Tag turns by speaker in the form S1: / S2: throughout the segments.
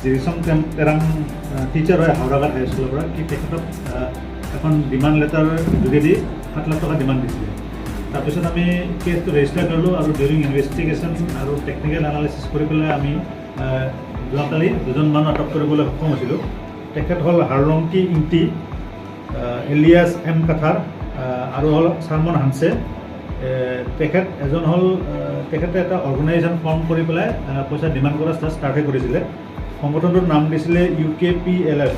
S1: জিৰিচং Terang teacher হয় হাওৰাঘাট হাইস্কুলৰ পৰা, কি তেখেতক এখন ডিমাণ্ড লেটাৰ যোগেদি 7 লাখ টকা ডিমাণ্ড দিছিলে। তাৰপিছত আমি কেছটো ৰেজিষ্টাৰ কৰিলোঁ আৰু ডিউৰিং ইনভেষ্টিগেশ্যন আৰু টেকনিকেল এনালাইচিছ কৰি পেলাই আমি যোৱাকালি দুজন মানুহ আটক কৰিবলৈ সক্ষম হৈছিলোঁ। তেখেত হ'ল হাৰলংকি ইংটি এলিয়াছ এম কাথাৰ আৰু হ'ল চাৰমন হানছে। তেখেত এজন হ'ল, তেখেতে এটা অৰ্গেনাইজেশ্যন ফৰ্ম কৰি পেলাই পইচা ডিমাণ্ড কৰা ষ্টাৰ্টহে কৰিছিলে। সংগঠনটোৰ নাম দিছিলে ইউকেপিএলএফ।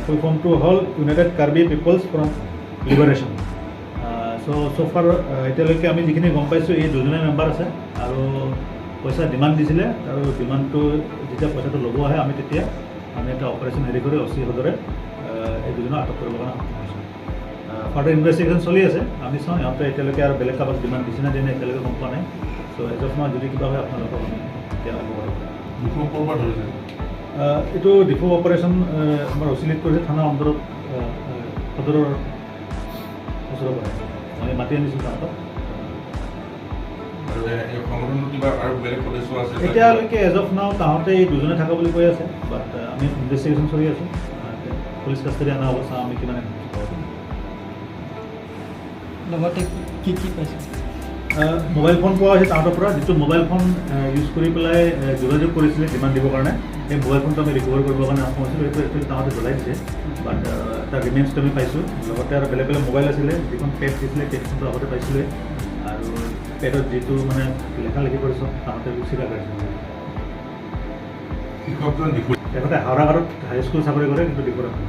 S1: ফুল ফৰ্মটো হ'ল United Karbi People's Front Liberation. So far এতিয়ালৈকে আমি যিখিনি গম পাইছোঁ, এই দুজনে মেম্বাৰ আছে আৰু পইচা ডিমাণ্ড দিছিলে আৰু ডিমাণ্ডটো যেতিয়া পইচাটো ল'ব আহে, আমি তেতিয়া আমি এটা অপাৰেশ্যন হেৰি কৰি অ' চি সদৰে এই দুজনক আটক কৰিবৰ কাৰণে সক্ষম হৈছোঁ। ফাৰ্ডাৰ ইনভেষ্টিগেশ্যন চলি আছে। আমি চাওঁ ইহঁতে এতিয়ালৈকে আৰু বেলেগ কাৰোবাক ডিমাণ্ড দিছে নে দিয়া নাই, এতিয়ালৈকে গম পোৱা নাই। চ' এজ অফ নাও যদি কিবা হয়, আপোনালোকক আমি তেতিয়া অৱগত কৰিম।
S2: ডিফু ক'ৰ পৰা ধৰিছে?
S1: এইটো ডিফু অপাৰেশ্যন আমাৰ অ' চি লিড কৰিছে, থানাৰ অন্তৰত সদৰৰ ওচৰৰ পৰা আমি মাতি আনিছোঁ তাহাঁতক।
S2: আৰু এই সংগঠনটোৰ কিবা আৰু বেলেগ সদস্য আছে?
S1: এতিয়ালৈকে এজ অফ নাও তাহাঁতে এই দুজনে থকা বুলি কৈ আছে, বাট আমি ইনভেষ্টিগেশ্যন চলি আছোঁ। পুলিচ কাষ্টাডি অনা হ'ব, চাওঁ আমি কিমান পাব।
S3: লগতে কি কি পাইছে?
S1: মোবাইল ফোন পোৱা হৈছে তাহাঁতৰ পৰা। যিটো মোবাইল ফোন ইউজ কৰি পেলাই যোগাযোগ কৰিছিলে ডিমাণ্ড দিবৰ কাৰণে, সেই মোবাইল ফোনটো আমি ৰিকভাৰ কৰিবৰ কাৰণে সক্ষম হৈছিলোঁ। সেইটো একচুৱেলি তাহাঁতে জ্বলাই দিছে, বাট তাৰ ৰিমেইনছটো আমি পাইছোঁ। লগতে আৰু বেলেগ বেলেগ মোবাইল আছিলে, যিখন পেড দিছিলে, পেডখনটো আগতে পাইছিলোঁৱে আৰু পেডত যিটো মানে লেখা লিখি কৰিছোঁ, তাহাঁতে স্বীকাৰ কৰিছে।
S2: শিক্ষকজন ডিফু?
S1: তেখেতে হাওৰাঘাটত হাইস্কুল চাকৰি কৰে, কিন্তু ডিফুত আছে।